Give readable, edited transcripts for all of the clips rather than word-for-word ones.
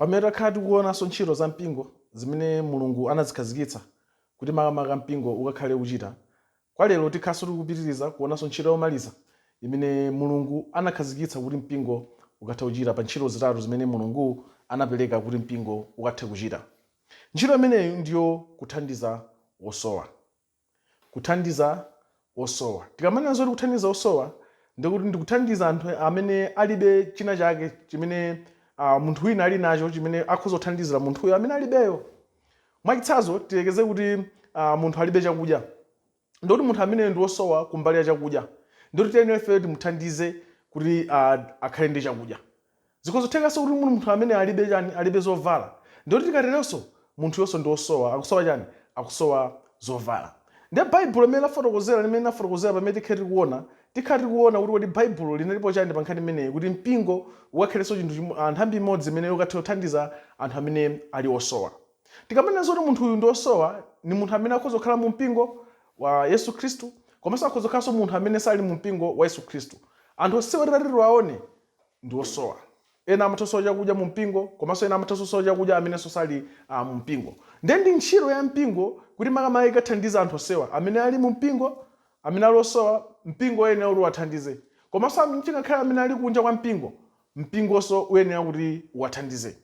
Pamene takhala tikuonanso ntchito za mpingo zimene Mulungu anazikhazikitsa kuti makamaka mpingo ukakhale ukuchita, kwa lero tikhalanso tikupitiriza kuonanso ntchito yomaliza imene Mulungu anakhazikitsa kuti mpingo ukathe kuchita pa ntchito zitatu zimene Mulungu anapereka kuti mpingo ukathe kuchita. Ntchito imeneyi ndiyo kuthandiza osowa. Kuthandiza osowa. Tikamanena zoti kuthandiza osowa, ndikuti ndikuthandiza anthu amene alibe china chake chimene munthu wina ali nacho chimene akhoza kuthandizira munthuyo amene alibeyo. Mwachitsanzo, tiyerekeze kuti munthu alibe chakudya. Ndikuti munthu ameneyo ndi wosowa kumbali ya chakudya. Ndikuti tiyenera ifeyo timuthandize kuti akhale ndi chakudya. Zikhoza kuthekanso kuti munthu amene alibe chani, alibe zovala. Ndikuti tikateronso munthuyonso ndi wosowa. Akusowa chani? Akusowa zovala. Ndiye Baibulo limene lafotokozera, limene linafotokozera pamene tikhale tikuona, tikhala tikuona kuti kodi Baibulo linalipo chani pa nkhani imeneyi kuti mpingo ukakhalenso chinthu nthambi imodzi imene ukathe kuthandiza anthu amene ali osowa. Tikamanena zoti munthu uyu ndi osowa, ni munthu amene akhoza kukhala mu mpingo wa Yesu Khristu, komanso akhoza kukhalanso munthu amene sali mu mpingo wa Yesu Khristu. Anthu onsewa titati tiwaone ndi osowa. Ena amatha kusowa chakudya mu mpingo, komanso ena amatha kusowa chakudya amenenso sali mu mpingo. Ndiye ndi ntchito ya mpingo kuti makamaka ikathandize anthu onsewa amene ali mu mpingo, amene ali osowa, mpingo uyenera kuti uwathandize. Komanso chingakhale amene ali kunja kwa mpingo, mpingonso uyenera kuti uwathandize.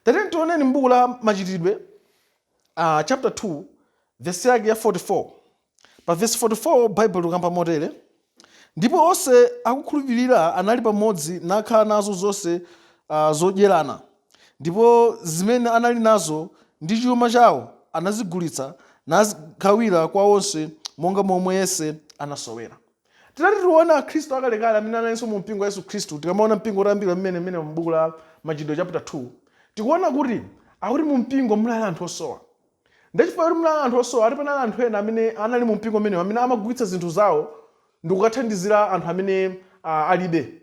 Tatiyeni tioneni m'buku la Machitidwe chapter 2 verse yake ya 44. Pa verse 44 Baibulo likamba motere: Ndipo onse akukhulupirira anali pamodzi nakhala nazo zonse zodyerana, ndipo zimene anali nazo ndi chuma chawo anazigulitsa nazigawira kwa onse monga momwe yense anasowera. Titati tione Akhristu akalekale amene analinso mu mpingo wa Yesu Khristu, tikamaona mpingo utayambika mmene mmene m'buku la Machitidwe chapter 2, tikuona kuti akuti mu mpingo munali anthu osowa. Ndiye chifukwa choti munali anthu osowa, ati panali anthu ena amene anali mu mpingo umenewo amene amagulitsa zinthu zawo ndikukathandizira anthu amene alibe.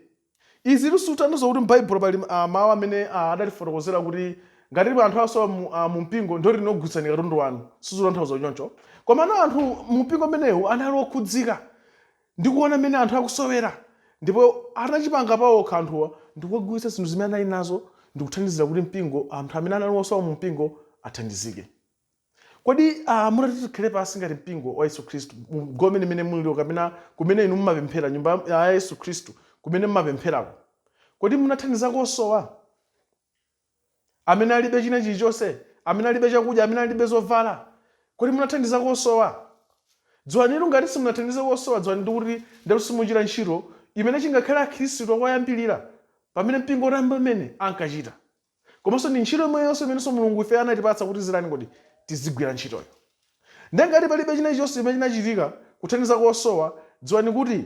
Izi sizikutanthauza kuti m'Baibulo pali mawu amene adatifotokozera kuti ngati anthu asowa mu mpingo ndiye kuti gulitsani katundu wanu. Sizikutanthauza choncho. Komano anthu mu mpingo umenewu anali okhudzika ndi kuona mmene anthu akusowera ndipo anachipanga pawokha anthuwa ndikukagulitsa zinthu zimene anali nazo ndikuthandizira kuti mpingo, anthu amene anali osowa mu mpingo athandizike. Kodi mutati tikhale pansi ngati mpingo wa Yesu Khristu mu gome limene mulilo kapena kumene inu mumapemphera, nyumba ya Yesu Khristu kumene mumapempherako, kodi munathandizako osowa amene alibe china chilichonse, amene alibe chakudya, amene alibe zovala? Kodi munathandizako osowa? Dziwanitu ngati simunathandize osowa, dziwani ndikuti ndekuti simuchita ntchito imene chingakhale Akhristu akoyambirira pamene mpingo utayamba umene ankachita. Komanso ndi ntchito yomweyonso imenenso Mulungu ife anatipatsa kuti tizitani kodi? Tizigwira ntchitoyo. Ndiye ngati palibe china chilichonse chimene chinachitika kuthandiza osowa, dziwani kuti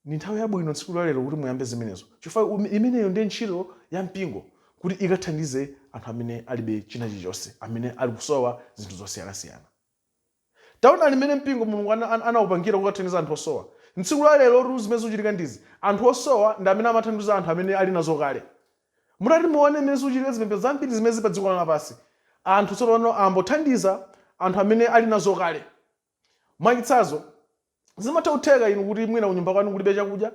ndi nthawi yabwino tsiku la lero kuti muyambe zimenezo chifukwa imeneyo ndiye ntchito ya mpingo kuti ikathandize anthu amene alibe china chilichonse, amene ali kusowa zinthu zosiyanasiyana. Taonani mmene mpingo Mulungu anaupangira kukathandiza anthu osowa. M'tsiku la lerotu zimene zikuchitika ndizi, anthu osowa ndi amene amathandiza anthu amene ali nazo kale. Mutati muone mmene zikuchitika zipembedzo zambiri zimene zili padziko lapansi, anthu tsopano ayambothandiza anthu amene ali nazo kale. Mwachitsanzo, zimatha kutheka inu kuti mwina kunyumba kwanu kulibe chakudya,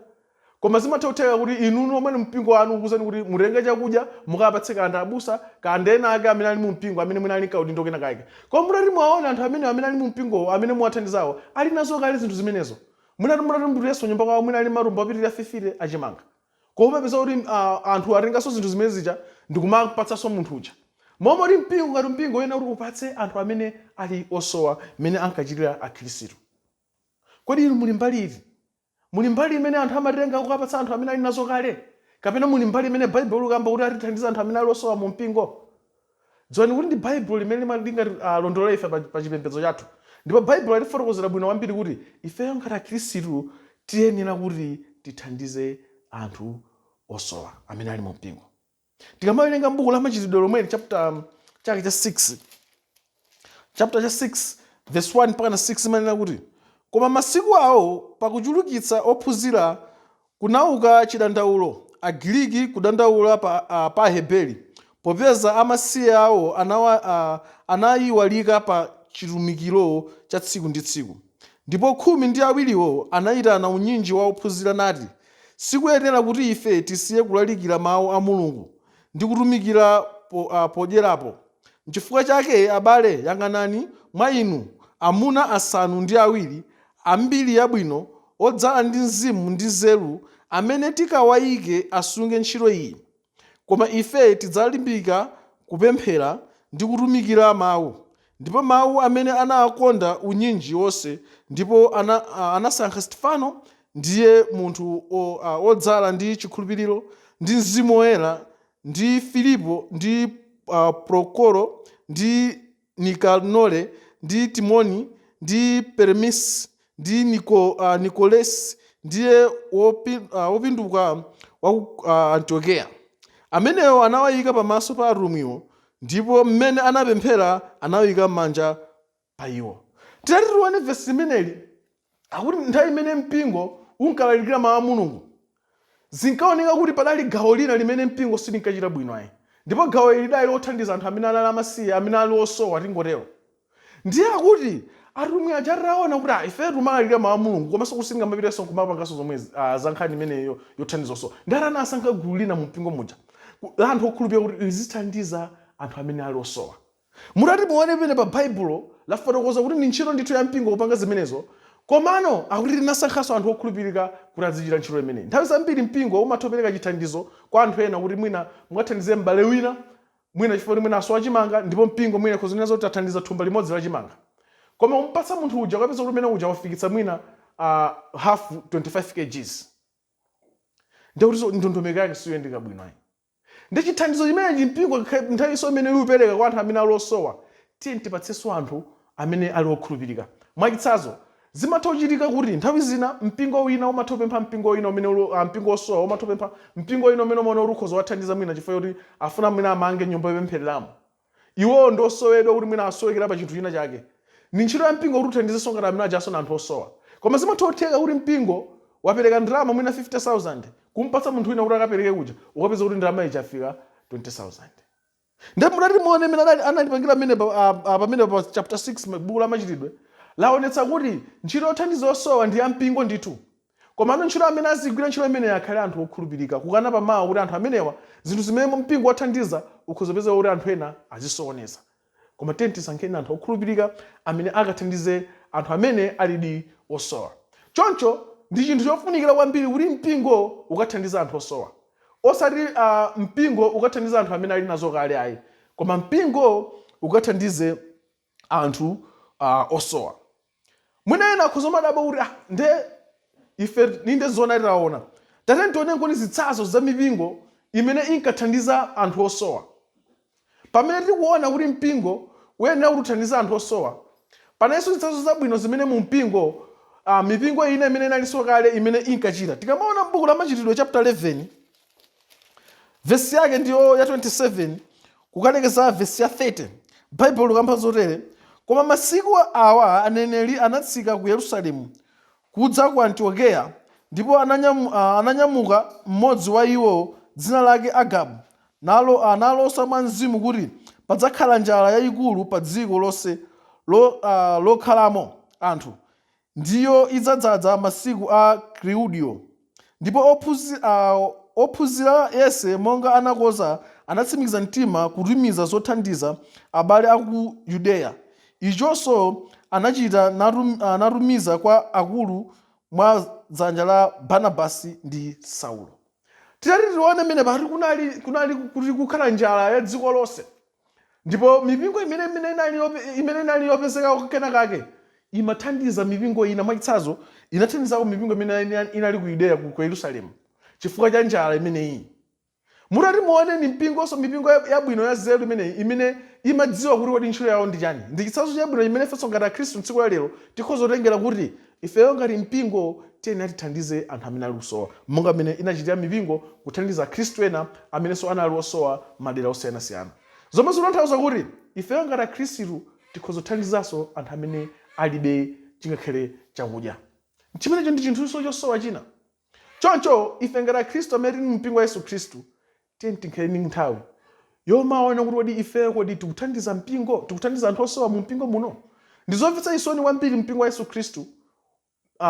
koma zimatha kutheka kuti inu nomwe mpingo wanu ukuuzani kuti mutenge chakudya mukapatse kaya ndi abusa, kaya ndi ena ake amene ali mu mpingo amene mwina ali nkaudindo kena kake. Koma mutati muwaone anthu amene amene ali mu mpingowo amene muwathandizawo ali nazo kale zinthu zimenezo. Mwinatu mutati mupitenso kunyumba kwawo mwina ali matumba opitirira 50 achimanga. Koma umapeza kuti anthu atenganso zinthu zimene zija ndikumapatsanso munthu uja. Momwe kuti mpingo ngati mpingo uyenera kuti upatse anthu amene ali osowa mmene ankachitira Akhristu. Kodi inu muli mbali iti? Muli mbali imene anthu amatenga kukapatsa anthu amene ali nazo kale? Kapena muli mbali imene Baibulo likamba kuti atithandiza anthu amene ali osowa mu mpingo? Dziwani kuti ndi Baibulo limene lingatilondolere ife pa chipembedzo chathu. Ndipo Baibulo latifotokozera bwino kwambiri kuti ifeyo ngati Akhristu tiyenera kuti tithandize anthu osowa amene ali mu mpingo. Tikamawerenga m'buku la Machitidwe lomweli chapter chake cha 6, chapter cha 6 verse 1 mpaka na 6 imanena kuti, koma masiku awo pakuchulukitsa ophunzira kunauka chidandaulo, Agiriki kudandaula pa Aheberi, popeza amasiye awo anayiwalika pa chitumikiro cha tsiku ndi tsiku. Ndipo 12wo anayitana unyinji wa ophunzira nati, Sikuyenera kuti ife tisiye kulalikira mawu a Mulungu ndi kutumikira podyerapo. Nchifukwa chake, abale, yang'anani mwa inu amuna 7 a mbiri yabwino, odzala ndi mzimu ndi nzeru, amene tikawayike asunge ntchito iyi. Koma ife tidzalimbika kupemphera ndi kutumikira mawu. Ndipo mawu amene anawakonda unyinji wonse, ndipo anasankha Stefano, ndiye munthu odzala ndi chikhulupiriro ndi Mzimu Woyera, ndi Filipo, ndi Prokoro, ndi Nikanore, ndi Timoni, ndi Permisi, ndi Nikolesi, ndiye wopinduka wa ku Antiokeya. Amenewo anawayika pamaso pa atumwiwo, ndipo mmene anapemphera anawayika manja pa iwo. Titati tione vesi limeneli, akuti nthawi imene mpingo unkalalikira mawu a Mulungu, zinkaoneka kuti padali gawo lina limene mpingo silinkachita bwino ayi, ndipo gawo ili lidali lothandiza anthu amene anali amasiye, amene ali osowa, tingotero. Ndiye akuti atumwi aja ataona kuti ah, ife timalalikira mawu a Mulungu komanso kuti sitingamapitenso kumapanganso zomwe za nkhani imeneyo yothandiza osowa, ndiye anasankha gulu lina mu mpingo muja la anthu okhulupirira kuti lizithandiza anthu amene ali osowa. Mutati muone pamene pa Baibulo lafotokoza kuti ndi ntchito ndithu ya mpingo kupanga zimenezo, komano akuti linasankhanso anthu okhulupirika kuti azichita ntchito imeneyi. Nthawi zambiri mpingo umatha kupereka chithandizo kwa anthu ena kuti mwina mukathandize m'bale wina, mwina chifukwa kuti mwina asowa chimanga, ndipo mpingo mwina ukhoza kunena zoti tathandiza thumba limodzi la chimanga. Koma kumupatsa munthu uja ukapeza kuti umene uja wafikitsa mwina half 25 kgs. Ndiye kuti ndondomeko yake siyendeka bwino ayi. Ndi chithandizo chimenechi mpingo nthawinso imene iupereka kwa anthu amene ali osowa, tiyeni tipatsenso anthu amene ali okhulupirika. Mwachitsanzo, zimatha kuchitika kuti nthawi zina mpingo wina umatha kupempha mpingo wina umene uli mpingo osowa umatha kupempha mpingo wina umene umaona kuti ukhoza kuwathandiza mwina chifukwa choti afuna mwina amange nyumba yopemphereramo. Iwowo ndi osowedwa kuti mwina asowekera pa chinthu china chake. Ndi ntchito ya mpingo kuti uthandizenso ngati amene ajanso ndi anthu osowa. Koma zimatha kutheka kuti mpingo wapereka ndalama mwina 50,000 kumpatsa munthu wina kuti akapereke kuja, ukapeza kuti ndalama ija yafika 20,000. Ndiye mutati muone mmene analipangira pamene pa chapter 6 buku la Machitidwe laonetsa kuti ntchito yothandiza osowa ndi ya mpingo ndithu. Komano ntchito amene azigwira ntchito imeneyi akhale anthu okhulupirika, kukana pamawa kuti anthu amenewa zinthu zimene mpingo wathandiza ukhoza kupeza kuti anthu ena azisokoneza. Koma tiyeni tisankheni anthu okhulupirika amene akathandize anthu amene alidi osowa. Choncho ndi chinthu chofunikira kwambiri kuti mpingo ukathandize anthu osowa. Osati mpingo ukathandize anthu amene ali nazo kale ayi, koma mpingo ukathandize anthu osowa. Mwina ena akhoza kumadabwa kuti ah, nde ife ninde zoona taona. Tatiyeni tionenkoni zitsanzo za mipingo imene inkathandiza anthu osowa. Pamene tikuona kuti mpingo uyenera kuti uthandize anthu osowa, panalinso zitsanzo zabwino zimene mu mpingo mipingo ina imene inalinso kale imene inkachita. Tikamaona m'buku la Machitidwe chapter 11 vesi yake ndiyo ya 27 kukalekeza vesi ya 30, Baibulo likamba zotere: koma masiku awa aneneri anatsika ku Yerusalemu kudza ku Antiokeya, ndipo ananyamuka mmodzi wa iwo dzina lake Agabu, nalosa mwa mzimu kuti padzakhala njala yayikulu pa dziko lonse lokhalamo anthu, ndiyo idzadza masiku a Klaudiyo. Ndipo ophunzira yense monga anakonza anatsimikiza mtima kutumiza zothandiza abale a ku Yudeya. Ichonso anachita natumiza kwa akulu mwa dzanja la Barnabasi ndi Saulo. Titati tione mmene pati kunali kuti kukhala njala ya dziko lonse, ndipo mipingo imene inali yopezeka kena kake imathandiza mipingo ina. Mwachitsanzo, inathandizako mipingo imene inali ku Yudeya, ku Yerusalemu, chifukwa cha njala imeneyi. Mutati muone ni mpingonso mipingo yabwino ya nzeru imeneyi imene imadziwa kuti kodi ntchito yawo ndi chani. Ndi chitsanzo chabwino chimene ifenso ngati Akhristu mtsiku la lero tikhoza kutengera kuti ifeyo ngati mpingo tiyenera tithandize anthu amene ali kusowa, monga mmene inachitira mipingo kuthandiza Akhristu ena amenenso anali osowa madera osiyanasiyana. Zomwe zikutanthauza kuti ifeyo ngati Akhristu tikhoza kuthandizanso anthu amene alibe chingakhale chakudya. Chimenecho ndi chinthunso chosowa china. Choncho ife ngati Akhristu amene tili mu mpingo wa Yesu Khristu, tiyeni tikhale ndi nthawi yomaona kuti kodi ifeyo kodi tikuthandiza mpingo, tikuthandiza anthu osowa mu mpingo muno. Ndi zomvetsa chisoni kwambiri mpingo wa Yesu Khristu,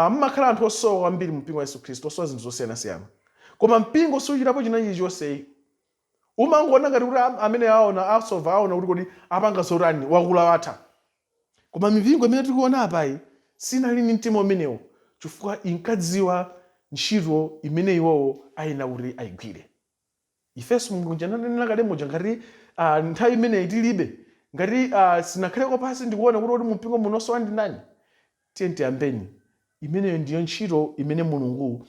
mmakhala anthu osowa kwambiri mu mpingo wa Yesu Khristu, osowa zinthu zosiyanasiyana. Koma mpingo suchitapo china chilichonse. Umangoona ngati kuti amene aona asova, aona kuti kodi apanga zotani, wakula watha. Koma mipingo imene tikuona apayi sinali ndi mtima umenewo, chifukwa inkadziwa ntchito imene iwowo ayenera kuti ayigwire. Ifenso, muja ndanenera kale muja, ngati nthawi imeneyi tilibe, ngati sinakhaleko pasi ndikuona kuti mumpingo muno osowa ndi ndani, tiye tiyambeni. Imeneyo ndiyo ntchito imene Mulungu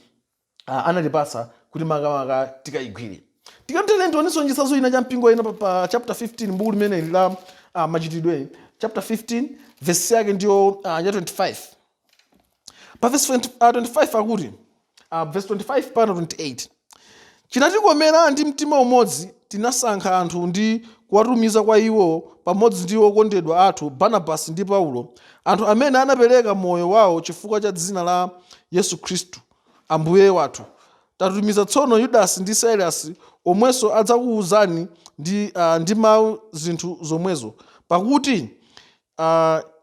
anatipatsa kuti makamaka tikayigwire. Tikatele tionenso chitsanzo ina cha mpingo ina pa chapter 15, mbuku limeneli la Machitidwe chapter 15, verse yake ndiyo ya 25. Pa verse 20, 25 akuti, verse 25 pano 28: "Chinatikomera ndi mtima umodzi, tinasankha anthu ndi kuwatumiza kwa iwo pamodzi ndi okondedwa athu Barnabasi ndi Paulo, anthu amene anapereka moyo wawo chifukwa cha dzina la Yesu Khristu Ambuye wathu. Tatumiza tsono Yudasi ndi Sailasi, omwenso adzakuwuzani ndi mawu zinthu zomwezo. Pakuti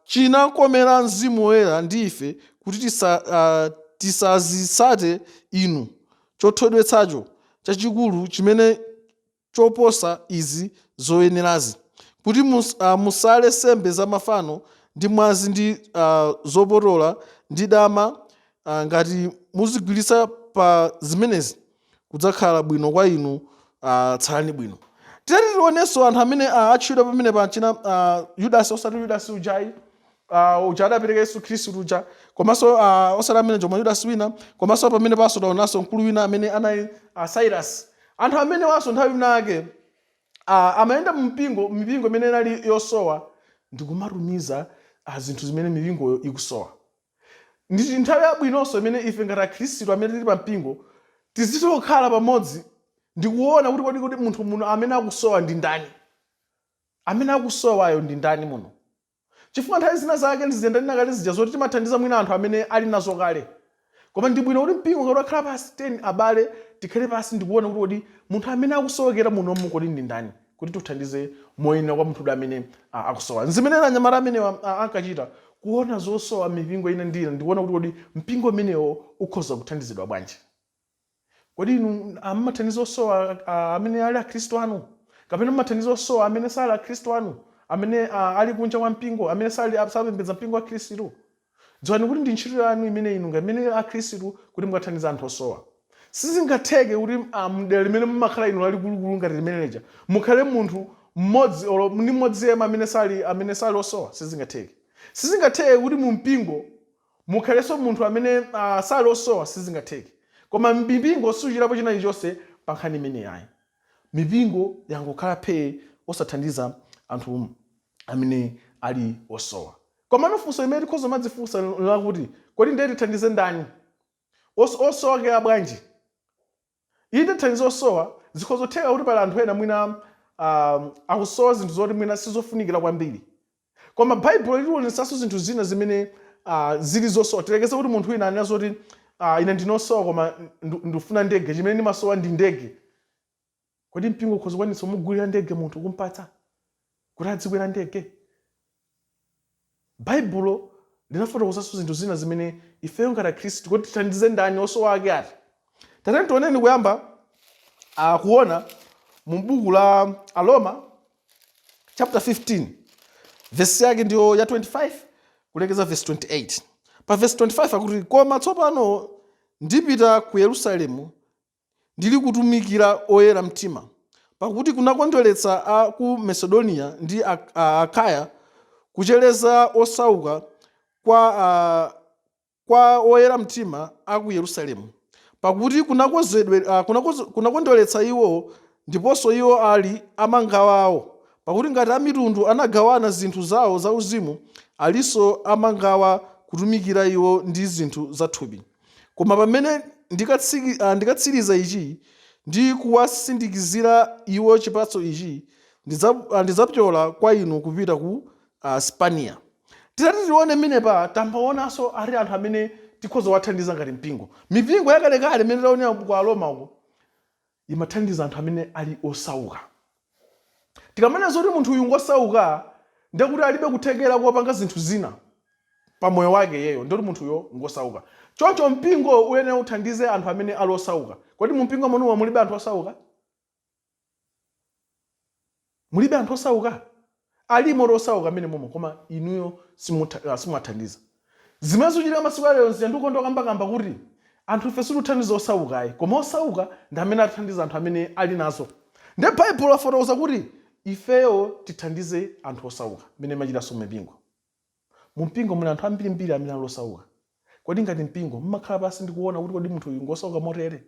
chinakomera Mzimu Woyera ndi ife kuti tisazitsate inu chothodwetsacho chachikulu chimene choposa izi zoyenerazi, kuti musale nsembe za mafano, ndi mwazi, ndi zopotola, ndi dama. Ngati muzigwiritsa pa zimenezi, kudzakhala bwino kwa inu. Tsalani bwino." Titati tionenso anthu amene atchulidwa pamene pachina Yudasi, osati Yudasi ujayi, uja adapereka Yesu Khristu uja, komanso osati amene chomwe Yudasi wina, komanso pamene paso taonanso mkulu wina amene anali Silas. Anthu amene waso nthawi inake amayenda mu mipingo imene inali yosowa ndikumatumiza zinthu zimene mipingoyo ikusowa. Ndi nthawi yabwinonso imene ife ngati Akhristu amene tili pa mpingo tizitokhala pamodzi ndikuona kuti kodi munthu muno amene akusowa ndi ndani, amene akusowayo ndi ndani muno? Chifukwa nthawi zina zake ndiziyenda ndinakale zija zoti timathandiza mwina anthu amene ali nazo kale, koma ndi bwino kuti mpingo ngati wakhala pasi 10 abale, tikhale pasi ndikuona kuti kodi munthu amene akusowekera munomu kodi ndi ndani, kuti tuthandize moyenera kwa munthu amene akusowa. Zimene anyamata amenewa ankachita, kuona zosowa mipingo ina ndi ina ndikuona kuti kodi mpingo umenewo ukhoza kuthandizidwa bwanji. Kodi inu amathandiza osowa amene ali Akhristu anu, kapena mumathandiza osowa amene sali Akhristu anu, amene ali kunja kwa mpingo, amene sali sapembedza mpingo wa Khristu? Dziwani kuti ndi ntchito yanu imene inu ngamene Akhristu kuti mukathandiza anthu osowa. Sizingatheke kuti mdera limene mumakhala inu lalikulukulu ngati limene lija mukhale munthu mmodzi olo ndi mmodzi yemwe amene sali osowa. Sizingatheke. Sizingatheke kuti mu mpingo mukhalenso munthu amene sali osowa. Sizingatheke. Koma mipingo sichitapo china chilichonse pa nkhani imeneyi ayi. Mipingo yangokhala phee, osathandiza anthu amene ali osowa. Komano funso imene tikhoza madzifunsa lakuti, kodi ndiye tithandize ndani? Osowakera bwanji? Inde, thandizo osowa. Zikhoza kutheka kuti pali anthu ena mwina akusowa zinthu zoti mwina sizofunikira kwambiri, koma Baibulo lilionetsanso zinthu zina zimene zili zosowa. Tilekeze kuti munthu wina anena zoti, "Ine ndinosowa, koma ndifuna ndege. Chimene ndimasowa ndi ndege." Kodi mpingo ukhoza kukwanitsa kumugulira ndege munthu, kumpatsa kuti adzikwera ndege? Baibulo linafotokozanso zinthu zina zimene ifeyo ngati Akhristu, kuti tithandize ndani, osowa ake ati? Tateni tioneni kuyamba kuona mu buku la Aroma chapter 15, vesi yake ndiyo ya 25 kulekeza vesi 28. Pa vesi 25 akuti, "Koma tsopano ndipita ku Yerusalemu, ndili kutumikira oyera mtima. Pakuti kunakondweretsa a ku Makedoniya ndi Akaya kuchereza osauka kwa oyera mtima a ku Yerusalemu. Pakuti kunakondweretsa iwo, ndiponso iwo ali amangawa awo. Pakuti ngati amitundu anagawana zinthu zawo zauzimu, alinso amangawa kutumikira iwo ndi zinthu zathupi. Koma pamene ndikatsiriza ichi ndi kuwasindikizira iwo chipatso ichi, ndidzapyola kwa inu kupita ku Spaniya." Titati tione menepa, tambaonanso ali anthu amene tikhoza kuwathandiza ngati mpingo. Mipingo yakalekale imene taonera ku Aroma uko imathandiza anthu amene ali osauka. Tikamanena zoti munthu uyu ngosauka, ndekuti alibe kuthekera kopanga zinthu zina pa moyo wake yeyo, ndikuti munthuyo ngosauka. Choncho mpingo uyenera uthandize anthu amene ali osauka. Kodi mu mpingo munuwa mulibe anthu osauka? Mulibe anthu osauka? Alimo osauka amene momo, koma inuyo simuwathandiza. Zimene zikuchitika masiku alero nzija ndikukonda kukambakamba kuti anthu ife sitikuthandiza osauka ayi, koma osauka ndi amene athandiza anthu amene ali nazo. Ndiye Baibulo lafotokoza kuti ifeyo tithandize anthu osauka, mmene imachitanso mipingo. Mu mpingo muli anthu ambirimbiri amene ali osauka. Kodi ngati mpingo mmakhala pansi ndikuona kuti kodi munthu uyu ngosauka motere?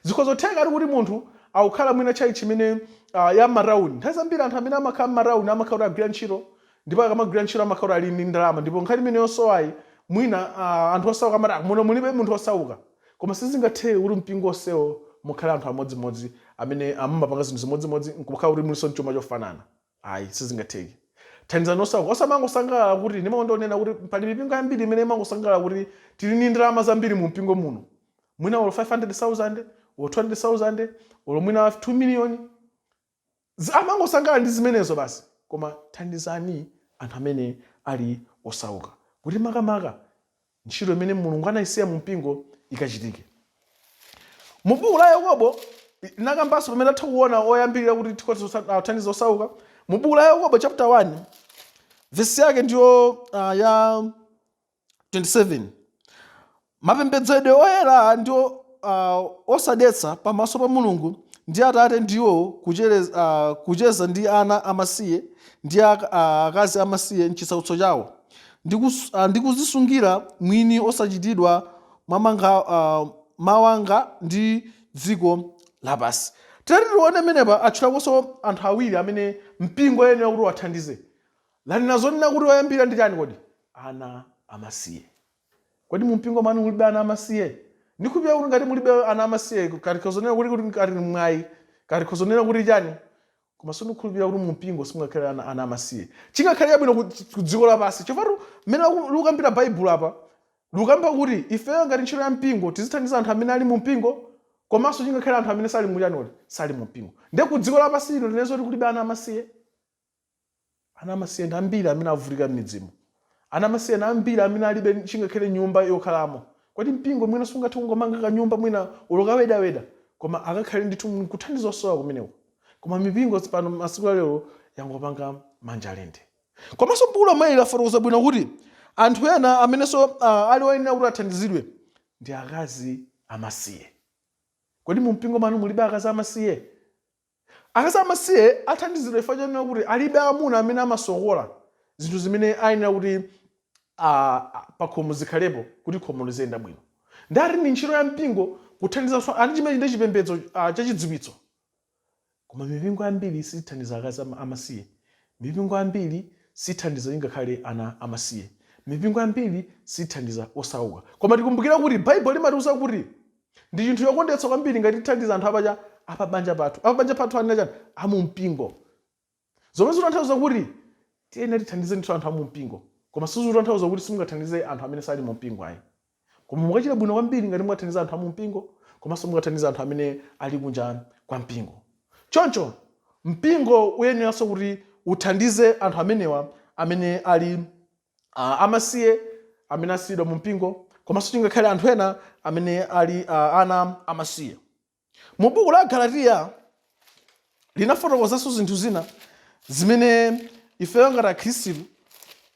Zikhozotheka ali kuti munthu akukhala mwina tchalitchi imene ya m'matawuni. Nthawi zambiri anthu amene amakhala m'matawuni amakhala kuti agwira ntchito, ndipo akamagwira ntchito amakhala kuti ali ndi ndalama, ndipo nkhani imene yosowayi mwina anthu osauka amati, "Ah, muno mulibe munthu osauka." Koma sizingatheke kuti mpingo onsewo mukhale anthu amodzimodzi amene amapanga zinthu zimodzimodzi nkukhala kuti mulinso mchuma chofanana. Ayi, sizingatheke. Thandizani osauka. Osamangosangalala kuti, ndimakonda kuti pali mipingo yambiri imene imangosangalala kuti tili ndi ndalama zambiri mu mpingo muno. Mwina olo 500,000, olo 200,000, olo mwina 2 million. Amangosangalala ndi zimenezo basi. Koma thandizani anthu amene ali osauka, kuti makamaka ntchito imene Mulungu anayisiya mu mpingo ikachitike. Mu buku la Yakobo linakambanso, pamene tatha kuona oyambirira kuti tikhoza kuthandiza osauka. Mu buku la Yakobo chapter 1, vesi yake ndiyo ya 27: "Mapembedzedwe oyera ndiwo osadetsa pamaso pa Mulungu ndi Atate ndiwo kucheza ndi ana amasiye ndi akazi amasiye mchisautso chawo, ndi kuzisungira mwini osachitidwa mawanga ndi dziko lapansi." Titati tione menepa, atchulakonso anthu awiri amene mpingo oyenera kuti wathandize. Lanena zonena kuti oyambira ndi chani kodi? Ana amasiye. Kodi mu mpingo mwanu mulibe ana amasiye? Ndikhulupirira kuti ngati mulibe ana amasiye, kati khozonena kuti kati mwayi, kati khozonena kuti chani, koma sindikukhulupirira kuti mu mpingo simungakhale ana amasiye. Chingakhale chabwino ku dziko lapansi, chifukwa mmene likukambira Baibulo apa, likukamba kuti ifeyo ngati ntchito ya mpingo tizithandiza anthu amene ali mu mpingo, komanso chingakhale anthu amene sali muchani, sali mu mpingo. Ndiye ku dziko lapansi lino tinenso kuti kulibe ana amasiye? Ana amasiye ndi ambiri amene avutika m'midzimo. Ana amasiye ndi ambiri amene alibe chingakhale nyumba yokhalamo. Kodi mpingo mwina sungathe kungomanga kanyumba mwina olo kawedaweda, koma akakhale ndithu kuthandiza osowa kumeneko? Koma mipingo pano masiku alero yangopanga manja lende. Komanso buku lomweli lafotokoza bwino kuti anthu ena amenenso ali oyenera kuti athandizidwe ndi akazi amasiye. Kodi mu mpingo mwanu mulibe akazi amasiye? Akazi amasiye athandizidwa chifukwa chonena kuti alibe amuna amene amasokola zinthu zimene ayenera kuti pakhomo zikhalepo kuti khomo liziyenda bwino. Ndati ndi ntchito ya mpingo kuthandizanso ati chimene ndi chipembedzo chachidziwitso. Koma mipingo yambiri sithandiza akazi amasiye. Mipingo yambiri sithandiza ingakhale ana amasiye. Mipingo yambiri sithandiza osauka. Koma tikumbukire kuti Baibulo limatiuza kuti ndi chinthu chokondetsa kwambiri ngati tithandiza anthu apacha apabanja pathu. Apabanja pathu anena chani? Amumpingo. Zomwe zikutanthauza kuti tiyenera tithandize ndithu anthu amumpingo, koma sizikutanthauza kuti simungathandize anthu amene sali mu mpingo ayi. Koma mukachita bwino kwambiri ngati mungathandize anthu amumpingo, komanso mungathandize anthu amene ali kunja kwa mpingo. Choncho mpingo uyeneranso kuti uthandize anthu amenewa amene ali amasiye, amene asiyidwa mu mpingo, komanso chingakhale anthu ena amene ali ana amasiye. Mu buku la Galatiya linafotokozanso zinthu zina zimene ifeyo ngati Akhristu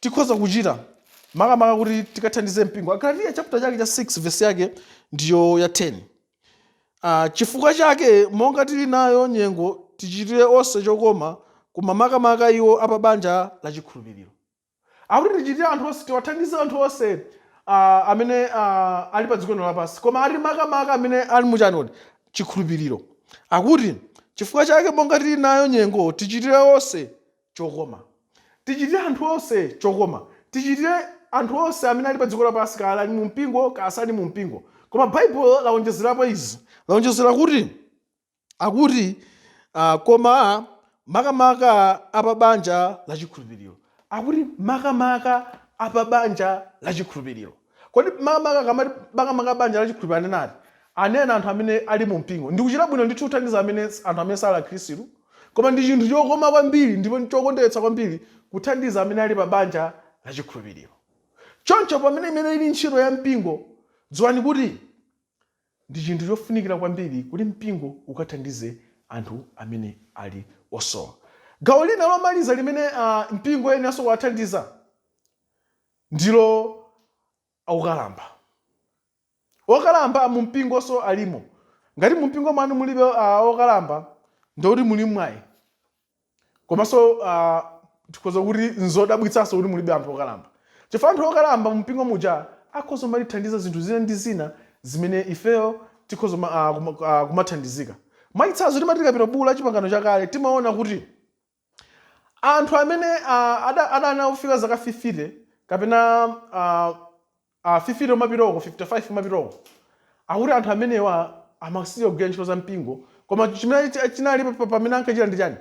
tikhoza kuchita makamaka kuti tikathandize mpingo. Agalatiya chapter chake cha 6, verse yake ndiyo ya 10: "Chifukwa chake monga tili nayo nyengo, tichitire onse chokoma, koma makamaka iwo apabanja la chikhulupiriro." Akuti tichitire anthu onse, tiwathandize anthu onse amene ali pa dziko lino lapansi, koma ali makamaka amene ali muchani, chikhulupiriro. Akuti chifukwa chake monga tili nayo nyengo, tichitire onse chokoma. Tichitire anthu onse chokoma, tichitire anthu onse amene ali pa dziko lapansi, kaya ali mu mpingo, kaya sali mu mpingo. Koma Baibulo lawonjezerapo izi, lawonjezera kuti akuti koma makamaka apabanja la chikhulupiriro. Akuti makamaka apabanja la chikhulupiriro. Kodi makamaka, akamati makamaka banja la chikhulupiriro, anenati anena anthu amene ali mu mpingo? Ndikuchita bwino ndithu kuthandiza anthu amene sali Akhristu, koma ndi chinthu chokoma kwambiri ndipo chokondweretsa kwambiri kuthandiza amene ali pa banja la chikhulupiriro. Choncho pamene imene ili ntchito ya mpingo, dziwani kuti ndi chinthu chofunikira kwambiri kuti mpingo ukathandize anthu amene ali osowa. Gawo lina lomaliza limene mpingo uyeneranso kuwathandiza ndilo okalamba. Okalamba mu mpingonso alimo. Ngati mu mpingo mwanu mulibe okalamba, ndikuti muli mwayi. Komanso tikhoza kuti nzodabwitsanso kuti mulibe anthu okalamba. Chifukwa anthu okalamba mu mpingo muja akhoza kumatithandiza zinthu zina ndi zina zimene ifeyo tikhoza kumathandizika. Mwachitsanzo, timati tikapita buku la Chipangano Chakale timaona kuti anthu amene adali kufika zaka 50 kapena 50 kumapitoko, 55 kumapitoko, akuti anthu amenewa amasiya kugwira ntchito za mpingo. Koma chimene chinali pamene ankachita ndi chani?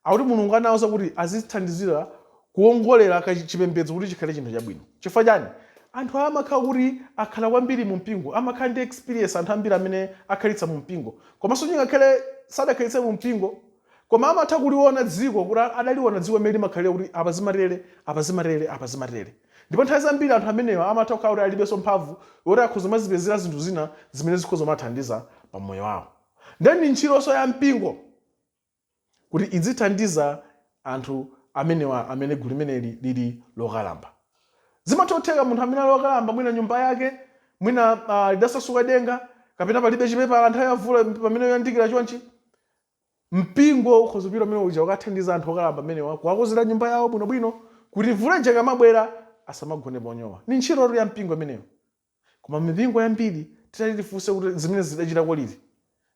Akuti Mulungu anawauza kuti azithandizira kuwongolera chipembedzo kuti chikhale chinthu chabwino. Chifukwa chani? Anthu awa amakhala kuti akhala kwambiri mu mpingo, amakhala ndi experience, anthu ambiri amene akhalitsa mu mpingo. Komanso chingakhale sadakhalitse mu mpingo, koma amatha kuliona dziko, kuti adaliona dziko limene limakhalira, kuti apa zimatere, apa zimatere, apa zimatere. Ndipo nthawi zambiri anthu amenewa amatha kukhala kuti alibenso mphamvu yoti akhoza kumazipezera zinthu zina zimene zikhoza kumathandiza pa moyo wawo. Ndiye ndi ntchitonso ya mpingo kuti idzithandiza anthu amenewa amene gulu limeneli lili lokalamba. Zimatha kutheka munthu amene ali wokalamba, mwina nyumba yake mwina lidasasuka denga kapena palibe chipepala nthawi ya mvula pamene yoyandikira chonchi. Mpingo ukhoza kupita kumene kuja kukathandiza anthu okalamba amenewa kuwakonzera nyumba yawo bwinobwino kuti mvula ija ikamabwera asamagone ponyowa. Ndi ntchitotu ya mpingo imeneyo. Koma mipingo yambiri titati tifunse kuti zimenezi zidachitako liti,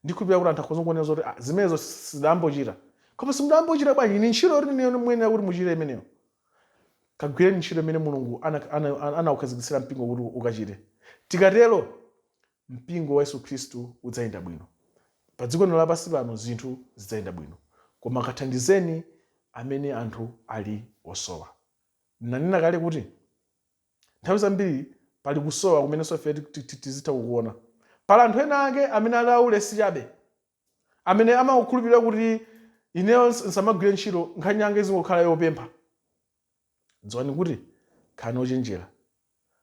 ndikhulupirira kuti anthu akhoza kunena zoti ah, zimenezo sidayambochita. Koma simudayambochita bwanji? Ndi ntchito yoti inuyo muyenera kuti muchite imeneyo. Kagwireni ntchito imene Mulungu anaukhazikitsira mpingo kuti ukachite. Tikatero mpingo wa Yesu Khristu udzayenda bwino. Pa dziko lino lapansi pano zinthu zidzayenda bwino. Koma kathandizeni amene anthu ali osowa. Ndinanena kale kuti nthawi zambiri pali kusowa kumenenso ife tizitha kukuona. Pali anthu ena ake amene ali aulesi chabe, amene amangokhulupirira kuti ineyo nsamagwire ntchito, nkhani yanga izingokhala yopempha. Dziwani kuti khalani ochenjera.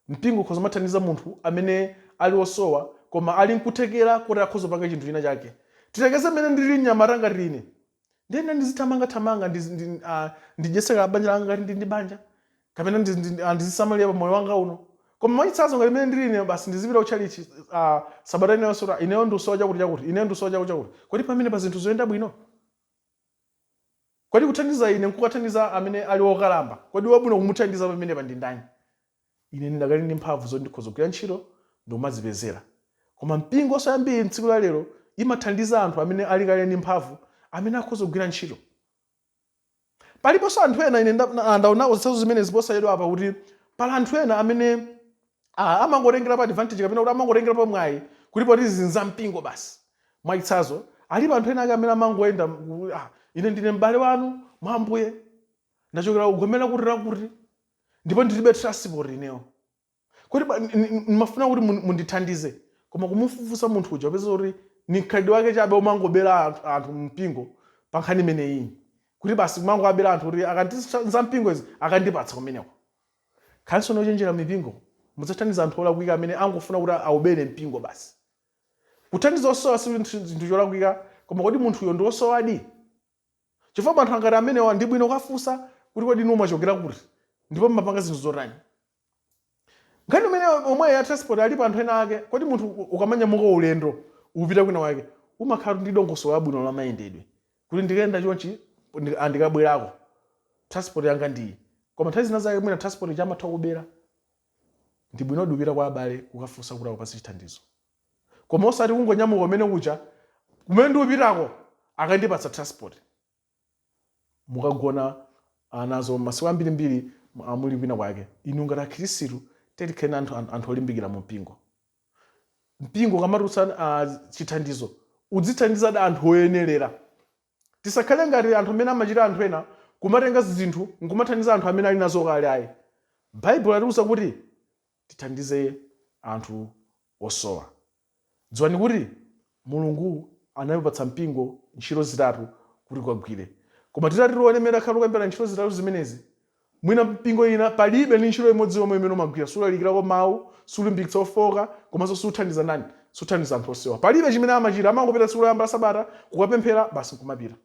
Mpingo ukhoza kumathandiza munthu amene ali osowa koma ali nkuthekera kuti akhoza kupanga chinthu china chake. Tiyerekeze mmene ndilili mnyamata ngati ine, ndiyenera ndizithamangathamanga ndidyetse ka banja langa ngati ndili ndi banja kapena ndizisamalira pa moyo wanga uno. Koma mwachitsanzo ngati mmene ndili ine, basi ndizipita kutchalitchi sabata inayonse kuti ineyo ndikusowa chakuti chakuti, ineyo ndikusowa chakuti chakuti. Kodi pamene pa zinthu zoyenda bwino? Kodi kuthandiza ine nkukathandiza amene ali wokalamba, kodi wabwino kumuthandiza pamenepa ndi ndani? Ine ndidakali ndi mphamvu zoti ndikhoza kugwira ntchito ndikumadzipezera. Koma mpingonso yambiri m'tsiku la lero imathandiza anthu amene ali kale ndi mphamvu, amene akhoza kugwira ntchito. Paliponso anthu ena, ine ndaonako zitsanzo zimenezi posachedwapa, kuti pali anthu ena amene amangotengerapo advantage kapena kuti amangotengerapo mwayi kuti poti izi nza mpingo basi. Mwachitsanzo, alipo anthu ena ake amene amangoyenda, ine ndine m'bale wanu mwa Ambuye, ndachokera kugomera kuti lakuti ndipo ndilibe transport ineyo, kuti ndimafuna kuti mundithandize. Koma kumufufuza munthu uja upeza kuti ni mkhalidwe wake chabe umangobera anthu mpingo pa nkhani imeneyi, kuti basi kumangowabera anthu kuti akati za mpingo izi akandipatsa kumeneko. Khalanso ochenjera mipingo, mudzathandiza anthu olakwika amene angofuna kuti aubere mpingo basi. Kuthandiza osowa si chinthu cholakwika, koma kodi munthuyo ndi wosowadi? Chifukwa anthu angati amenewa ndi bwino kuwafunsa kuti kodi inu mwachokera kuti ndipo mumapanga zinthu zotani. Nkhani imene omwe ya transport, alipo anthu ena ake, kodi munthu ukamanyamuka ulendo upita kwina wake umakhala ndi dongosolo labwino la mayendedwe kuti ndikayenda chonchi, ndikabwerako transport yanga ndiyi. Koma nthawi zina zake mwina transport chamatha kubera, ndi bwino kupita kwa abale kukafunsa kuti akupatse chithandizo, koma osati kungonyamuka kumene kucha, kumene ndikupitako akandipatsa transport. Mukagona nazo masiku ambirimbiri muli kwina kwake. Inu ngati akhristu tikhale anthu olimbikira mu mpingo. Mpingo ukamatulutsa chithandizo udzithandizadi anthu oyenerera. Tisakhale ngati anthu amene amachita anthu ena kumatenga zinthu nkumathandiza anthu amene ali nazo kale, ayi. Baibulo latiuza kuti tithandize anthu osowa. Dziwani kuti Mulungu anawupatsa mpingo ntchito zitatu kuti ukagwire. Koma titati tione mmene takhala tikukambirana ntchito zitatu zimenezi, mwina mpingo ina palibe ndi ntchito imodzi yomwe imene umagwira. Sulalikirako mawu, sulimbikitsa ofoka, komanso suthandiza ndani? Suthandiza anthu osowa. Palibe chimene amachita, amangopita tsiku loyamba la sabata kukapemphera basi nkumapita.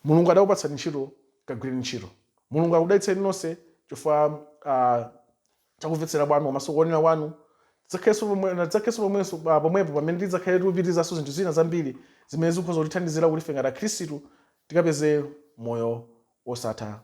Mulungu adakupatsani ntchito, kagwireni ntchito. Mulungu akudalitseni nonse chifukwa chakumvetsera kwanu komanso kuonera kwanu. Tidzakhalenso pomwepo pamene tidzakhale tikupitirizanso zinthu zina zambiri zimene zikhoza kutithandizira kuti ife ngati Akhristu tikapeze moyo osatha.